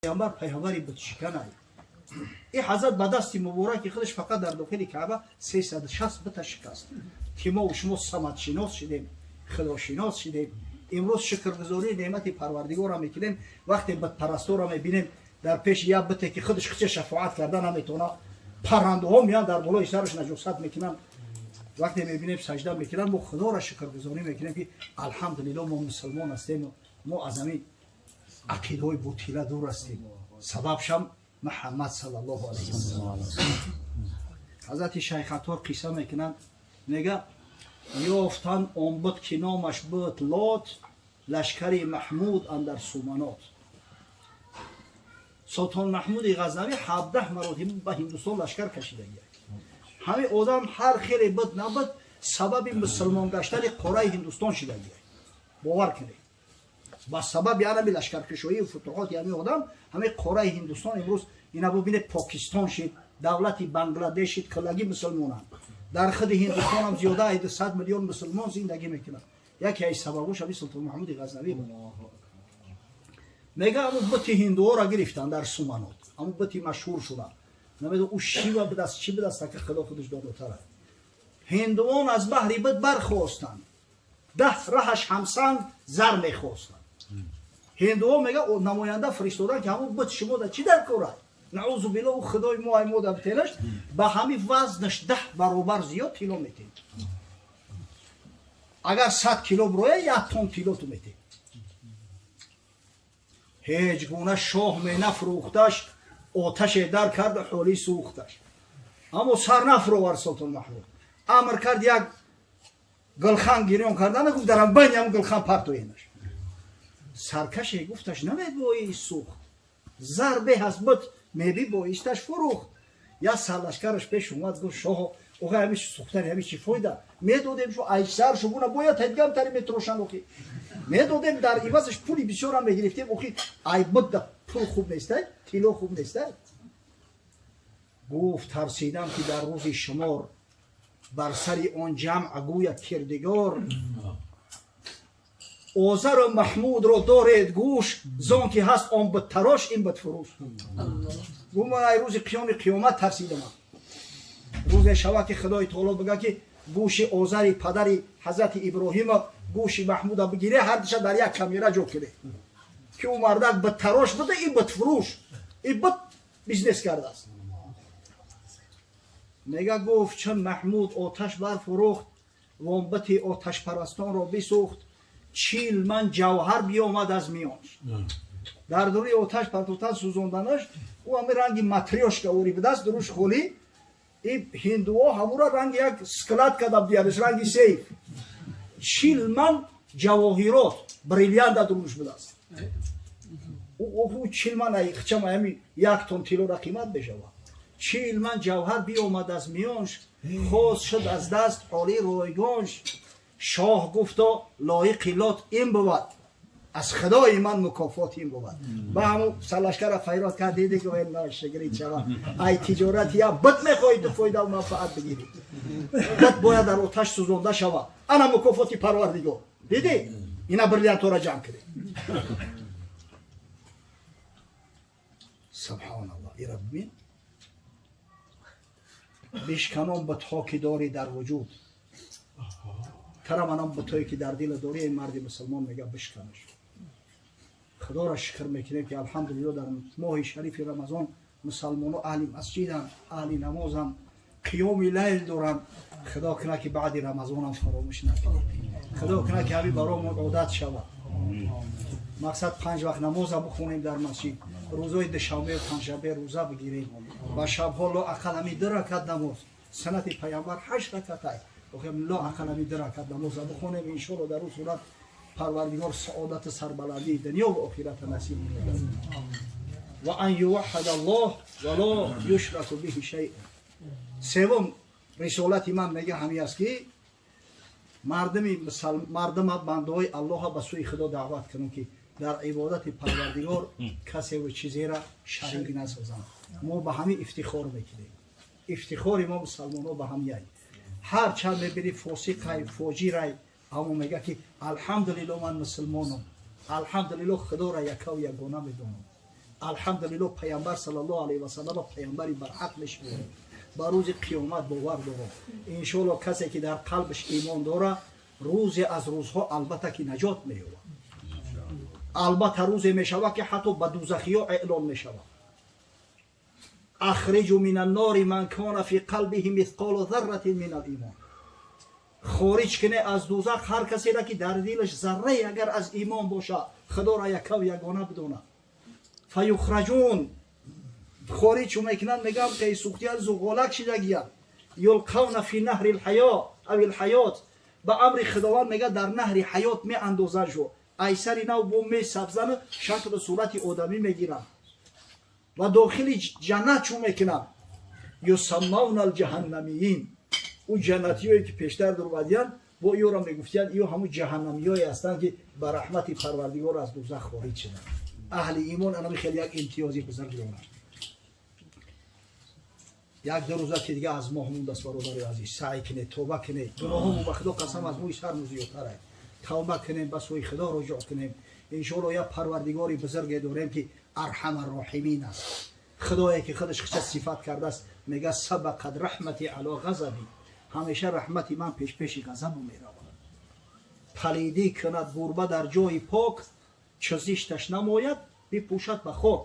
Паёмбар паёмбари бутшиканай. Ин ҳазрат ба дасти мубораки худаш фақат дар дохили Каъба 360 бута шикаст, ки мо шумо самадшинос шидем, худошинос шидем. Имрӯз шукргузории неъмати Парвардигорро мекунем. Вақте бутпарасторо мебинем, дар пеши як буте, ки худаш хича шафоат карда наметавона, паррандаҳо меянд, дар болои сараш наҷосат мекунанд, вақте мебинем, сажда мекунанд, мо Худоро шукргузорӣ мекунем, ки алҳамдулилло, мо мусулмон ҳастем, мо аз ҳамин ақидаҳои ботила дур ҳастем. Сабабшам Муҳаммад саллаллоҳу алайҳи васаллам. Ҳазрати Шайх Аттор қисса мекунанд, мега: ёфтан он буд, ки номаш буд Лот, лашкари Маҳмуд андар Суманот. Султон Маҳмуди Ғазнавӣ 17 маротиба ба Ҳиндустон лашкар кашидагия. Ҳамин одам ҳар хеле буд набуд, сабаби мусулмон гаштани қораи Ҳиндустон шидагия. Бовар кунед, ба сабаби анами лашкаркушоию футуҳоти ҳамин одам ҳамин қораи Ҳиндустон имрӯз ина бубинед, Покистон шид, давлати Бангладеш шид, киллагӣ мусулмонанд. Дар худи Ҳиндустон ҳам зиёда аз 200 миллион мусулмон зиндагӣ мекунанд. Яке аз сабабош ҳамин Султон Маҳмуди Ғазнавӣ буд. Мега, ҳамун бути ҳиндуҳоро гирифтанд дар Суманот, ҳамун бути машҳур шуда, намедон ӯ Шива будаст, чӣ будаст, ака Худо худаш донотара. Ҳиндуон аз баҳри бут бархостанд, 10 раҳаш ҳамсанг зар мехостанд. Ҳиндуҳо, мега, намоянда фиристоданд, ки ҳамун бут шумо да чӣ дар корад, наузу билла, ӯ худои мо ай мо да бителаш, ба ҳамин вазнаш 10 баробар зиёд тилло метем. Агар 100 кило бироя, 1 тон тилло ту метем. Ҳеҷ гуна шоҳ менафрӯхташ, оташе дар карда, ҳоли сӯхташ, аммо сар нафуровард. Султон Маҳмуд амр кард, як гулхан гирён кардана, гуфт: дарам байни ҳам гулхан партоенаш. Саркаше гуфташ: намебои сӯхт, зар беҳ аз бут меби боисташ фурӯхт. Як сарлашкараш пеш омад, гуфт: шоҳо, оға, ҳами сӯхтани ҳами чӣ фоида? Медодем шу айсар шубуна бояд ҳедгам тари метрошан, охи медодем, дар ивазаш пули бисёрам мегирифтем. Охи ай бут да пул хуб нестай, тилло хуб нестай. Гуфт: тарсидам, ки дар рӯзи шумор бар сари он ҷамъ гӯяд кирдигор: Озару Маҳмудро доред гӯш, зон ки ҳаст он буттарош, ин бутфурӯш. Гуфт: ман ай рӯзи қиёми қиёмат тарсидамам, рӯзе шава, ки Худои таоло бигӯяд, ки гӯши Озари падари ҳазрати Иброҳима, гӯши Маҳмуда бигире, ҳардиша дар як камера ҷо кире, ки ӯ мардак буттарош буда, ин бутфурӯш, ин бут бизнес кардааст. Мега, гуфт: чун Маҳмуд оташ барфурӯхт, вон бути оташпарастонро бисӯхт, 40 ман ҷавҳар биёмад аз миёнш. Дар дуруи оташ партофтан, сӯзонданаш, ӯ ҳами ранги матрёшка ори будааст, дуруш холӣ. И ҳиндуҳо ҳамура ранги як склад карда будиянаш, ранги сейф. 40 ман ҷавоҳирот, бриллиант дуруш будааст. Ӯ 40 ман хчам ҳами 1 тон тиллора қимат мешавад. 40 ман ҷавҳар биёмад аз миёнш, хоз шуд аз даст ҳоли ройгонш. Шоҳ гуфто: лоиқи Лот ин бувад, аз Худои ман мукофот ин бувад. Ба ҳаму сарлашкара файрод кард: диди, ки ношигирӣ чава, ай тиҷорати я бут мехоҳӣ ту фоидаву манфаат бигирӣ? Бут бояд дар оташ сӯзонда шавад. Ана мукофоти Парвардигор, дидӣ, ина бриллиантҳоро ҷамъ кунед. Субҳоналлоҳ, ира бибин. Бишканон бутҳо, ки дорӣ дар вуҷуд, тараманон бутое, ки дар дила дорӣ, эй марди мусулмон, мега, бишканаш. Худоро шукр мекунем, ки алҳамдулилло, дар моҳи шарифи Рамазон мусалмоно аҳли масҷиданд, аҳли намозанд, қиёми лайл доранд. Худо кунад, ки баъди Рамазонам фаромӯш накунем. Худо кунад, ки ҳамин баромон одат шавад. Мақсад, панҷ вақт намоза бихонем дар масҷид, рӯзои душанбе, панҷшанбе рӯза бигирем ва шабҳо лоақал ҳамин ду ракат намоз. Суннати Паямбар ҳашт ракатай, лоақал ҳамин ду ракат намоза бихонем. Иншоалло, дар ӯ сурат Парвардигор саодату сарбаландии дунё ва охирата насиб мекунад. Ва ан юваҳҳад Аллоҳ ва ло юшраку биҳи шайъ. Севум рисолати ман, мега, ҳамин аст, ки мардуми мардума, бандаҳои Аллоҳа ба сӯи Худо даъват кунем, ки дар ибодати Парвардигор касеву чизера шарик насозанд. Мо ба ҳамин ифтихор мекунем. Ифтихори мо мусалмонҳо ба ҳамияй. Ҳар чанд мебинӣ, фосиқай, фоҷирай, аммо мега, ки алҳамдулилло, ман мусулмонам, алҳамдулилло, Худоро якаву ягона медонам. Алҳамдулилло, Паямбар саллаллоҳу алайҳи васаллам паямбари барҳақ мешуморем, ба рӯзи қиёмат бовар дорам. Иншоалло, касе ки дар қалбаш имон дора, рӯзе аз рӯзҳо албатта ки наҷот меёбад. Албатта, рӯзе мешавад, ки ҳатто ба дузахиё эълон мешавад: أخرجوا من النار من كان في قلبه مثقال ذرة من الإيمان. Хориҷ куне аз дузах ҳар касеро, ки дар дилаш заррае агар аз имон боша, Худоро якав ягона бидонад. فيخرجون, хориҷ мекунанд, мегам ки сухтиян зуғолак шидагиян. يلقون في نهر الحياة أو الحياة. Ба амри Худованд, мега, дар наҳри ҳаёт меандозанд шу, айсари нав бо месабзану шаклу сурати одамӣ мегиранд ва дохили ҷаннат чун мекунанд. يسمون الجهنميين. Ӯ ҷаннатиёе ки пештар дурвадиянд, бо иёро мегуфтиянд, иё ҳамун ҷаҳаннамиёе ҳастанд, ки ба раҳмати Парвардигор аз дузах хориҷ шуданд. Аҳли имон анами хеле як имтиёзи бузург доранд. Як ду рӯза ки дига аз моҳ мондааст, бародари азиз, саъй кунед, тавба кунед. Гуноҳҳомо, ба Худо қасам, аз мӯи сармо зиёдтар. Тавба кунем, ба сӯи Худо руҷӯъ кунем. Иншоалло, як Парвардигори бузурге дорем, ки أرحم الراحمين аст. Худое ки худаш хича сифат кардааст, мега: سبقت رحمتي على غضبي. Ҳамеша раҳмати ман пешпеши ғазабу меравад. Палидӣ кунад гурба дар ҷои пок, чу зишташ намояд, бипӯшад ба хок.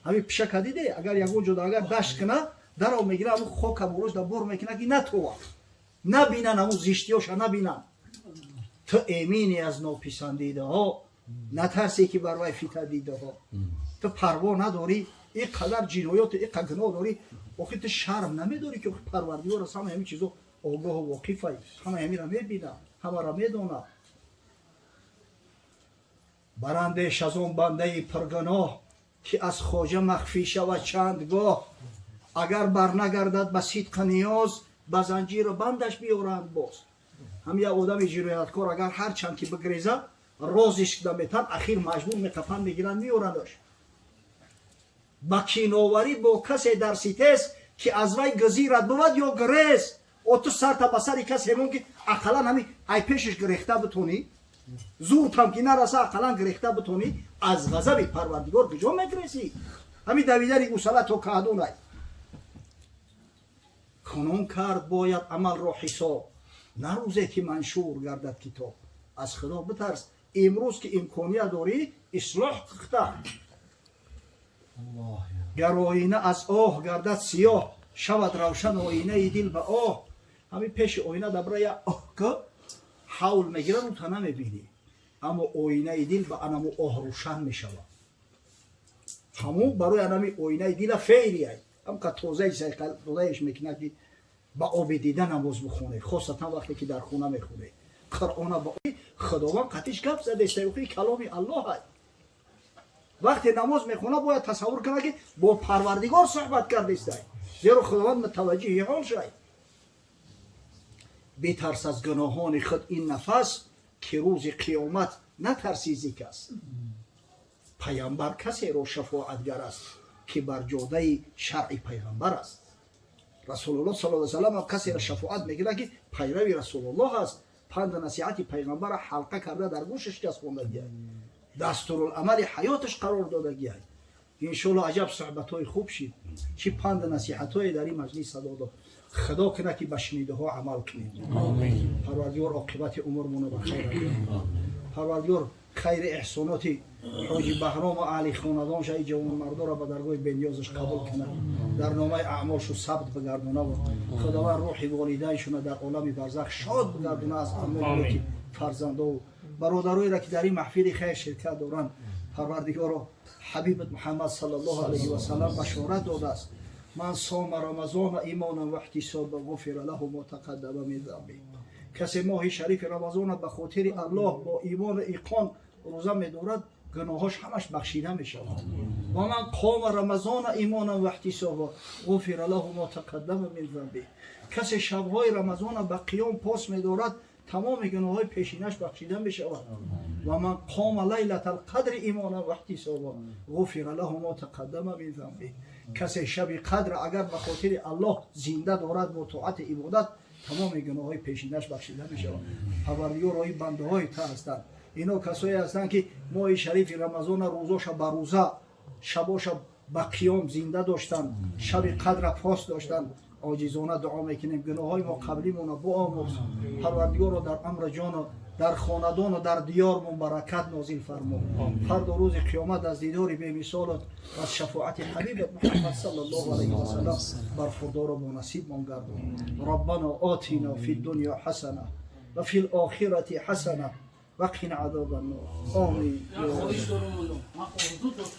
Ҳамин пишака диде, агар ягон ҷода агар дашт кунад, даро мегира, ҳамун хока болош да бор мекунад, ки натова, набинан, ҳамун зиштиёша набинан. Ту эминӣ аз нописандидаҳо, натарсе, ки бар вай фита дидаҳо. Ту парво надорӣ, ин қадар ҷиноёту ин қадар гуноҳ дорӣ, охи ту шарм намедорӣ, ки Парвардигор аз ҳама ҳамин чизо огоҳу воқифай, ҳама ҳаминро мебина, ҳамаро медона. Барандеш аз он бандаи пургуноҳ, ки аз хоҷа махфӣ шавад чанд гоҳ. Агар барнагардад ба сидқа ниёз, ба занҷиру бандаш биёранд боз. Ҳам як одами ҷинояткор агар ҳарчанд ки бигреза, розиш наметан, ахир маҷбур меқапанд, мегиранд, меёрандаш. Ба киноварӣ бо касе дар ситез, ки аз вай гузират бувад ё гирез. О, ту сарта ба сари касе мон, ки ақаллан ҳами ай пешаш гирехта битонӣ, зуртам ки нараса, ақаллан гирехта битонӣ. Аз ғазаби Парвардигор куҷо мегирезӣ? Ҳами давидани гусала то каҳдунай. Кунун кард бояд амалро ҳисоб, на рӯзе ки маншур гардад китоб. Аз Худо битарс, имрӯз ки имконият дорӣ, ислоҳ кухта. Гар оина аз оҳ гардад сиёҳ, шавад равшан оинаи дил ба оҳ. Ҳамин пеши оина дабра я оҳ ки ҳавл мегирад, ута намебинӣ, аммо оинаи дил ба анаму оҳ рӯшан мешавад. Ҳамун барои анами оинаи дила феълияй ҳамқа тозаи сайқалдодаеш мекунад, ки ба оби дида намоз бихонед, хосатан вақте ки дар хона мехонед Қуръона. Ба Худованд қатиш гап задеста, каломи Аллоҳ. Вақте намоз мехона, бояд тасаввур кунад, ки бо Парвардигор суҳбат кардестай, зеро Худованд мутаваҷҷиҳи ҳол шай. Битарс аз гуноҳони худ ин нафас, ки рӯзи қиёмат натарсӣ зи кас. Паямбар касеро шафоатгар аст, ки бар ҷодаи шаръи пайғамбар аст. Расулуллоҳ саллаллоҳу алайҳи васаллам касеро шафоат мекунад, ки пайрави Расулуллоҳ аст, панду насиҳати пайғамбарро ҳалқа карда дар гӯшаш часпондагиай, дастуруламали ҳаёташ қарор додагиай. Иншоалло, аҷаб суҳбатҳои хуб шид, чӣ панду насиҳатҳое дар ин маҷлис садо дод. Худо кунад, ки ба шунидаҳо амал кунем. Парвардигор оқибати умрмонро ба хайр. Парвардигор хайри эҳсоноти ҳоҷи Баҳрому аҳли хонадонша, и ҷавонмардоро ба даргоҳи бениёзаш қабул кунад, дар номаи аъмолшу сабт бигардонаву Худованд рӯҳи волидайншуна дар олами барзах шод бигардона аз амоли фарзандову бародароеро, ки дар ин маҳфили хайр ширкат доранд. Парвардигоро, ҳабибат Муҳаммад саллаллоҳу алайҳи васаллам башорат додааст: من صام رمضان إيمانا واحتسابا غفر له ما تقدم من ذنبه. Касе моҳи шарифи Рамазона ба хотири Аллоҳ бо имону иқон рӯза медорад, гуноҳош ҳамаш бахшида мешавад. ومن قام رمضان إيمانا واحتسابا غفر له ما تقدم من ذنبه. Касе шабҳои Рамазона ба қиём пос медорад, тамоми гуноҳҳои пешинаш бахшида мешавад. ومن قام ليلة القدر إيمانا واحتسابا غفر له ما تقدم من ذنبه. Касе шаби қадр агар ба хотири Аллоҳ зинда дорад бо тоати ибодат, тамоми гуноҳҳои пешинаш бахшида мешавад. Парвардигор, роҳи бандаҳои та ҳастанд. Ино касое ҳастанд, ки моҳи шарифи Рамазона рӯзоша ба рӯза Шабоша ба қиём зинда доштан, шаби қадра пос доштан. Оҷизона дуо мекунем, гуноҳҳои мо қаблимона биомӯрз. Парвардигоро, дар амри ҷону дар хонадону дар диёрмон баракат нозил фармо. Фардо рӯзи қиёмат аз дидори бемисолат ва аз шафоати ҳабибат Муҳаммад саллаллоҳу алайҳи васаллам бархурдору бонасибмон гардон. Раббано отино фи дунё ҳасана ва фи лохирати ҳасана ва қина азоба ннор. Омин. Хоҳиш дорам, ман орзу доштам.